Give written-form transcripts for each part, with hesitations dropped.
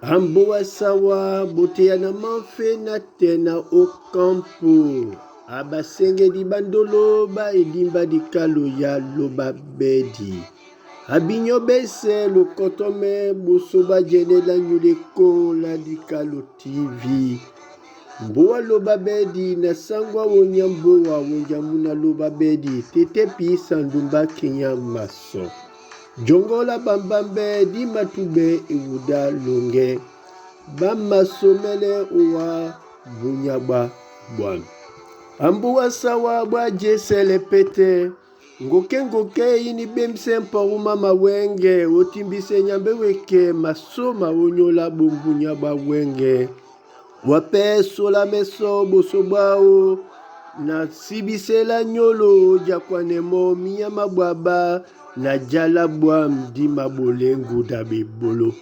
Amboa sawa boteya na manfe na te na okampo abasengedi bandolo ba edimba dikalo ya loba bedi abinyo bese lokotome boso bajenela nyuleko la dikalo TV mboa loba bedi na sangwa wonya mboa wonjamuna loba bedi tete pi sandumba kenya maso jongola bambambe di matube ewuda longe bamasomele owa bunyagba bwami ambuwa sawa bwa jesele pete ngoke ngoke ini bemse mporuma mawenge otimbise nyambe weke masoma onyola bombunya bwa wenge wape sola meso boso bwao na sibisela nyolo jakwanemo minyama bwaba na jala bwa mdima bolengu da bebolo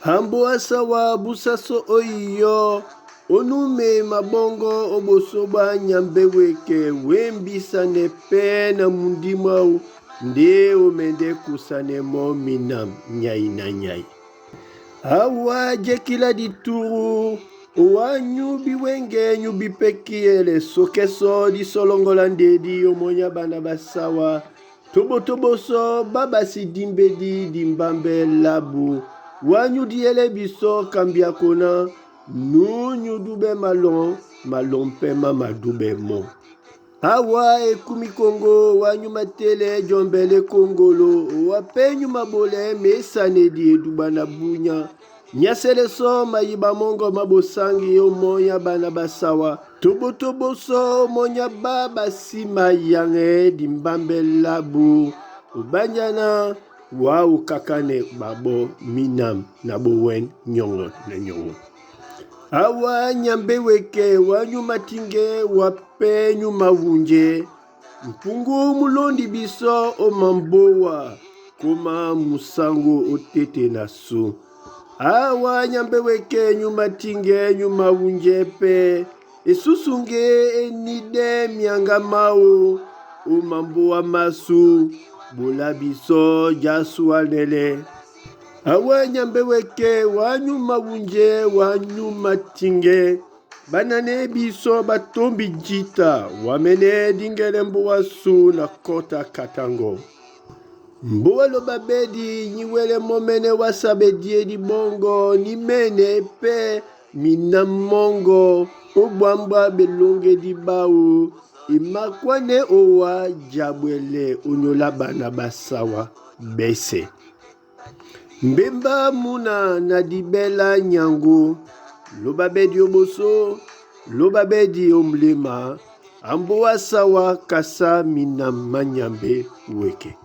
ambo asawa busaso oyiyo onume mabongo oboso bwa nyambe weke wembisane pe na mundimau nde omende kusane mo minam nyai na nyai awa jekila dituru owa nyubi wenge nyubi pekiele sokeso disolongola ndedi omonya bana basawa tobotoboso babasi dimbedi dimbambe labu wanyu diele biso kambia kona nu dube malon malon mpe mama dube mo awa ekumi kongo wanyu matele jombele kongolo wapenyu mabole mesanedi eduba na bunya nyasele so mayiba mongo mabosangi omonya bana basawa tobotoboso omonya ba basima yange dimbambe labu obanyana wa ukakane babo minam na bowen nyongo na nyongo awa nyambe weke wanyu matinge wapenyu mawunje mpungu mulondi biso omambowa koma musango otete na so awa nyambe weke nyuma tinge nyuma wunje pe esusunge enide mianga mao omambowa masu bola biso jasuanele awa nyambe weke wanyuma wunje wanyuma tinge banane biso batombi jita wamene dingele mbowa su na kota katango mbowa loba bedi nyiwele momene wasabe diedi bongo ni mene pe mina mongo obwambwa belonge di bao emakwane owa jabwele onyola bana basawa bese mbemba muna na dibela nyango loba bedi oboso loba bedi omlema ambowa sawa kasa mina manyambe weke.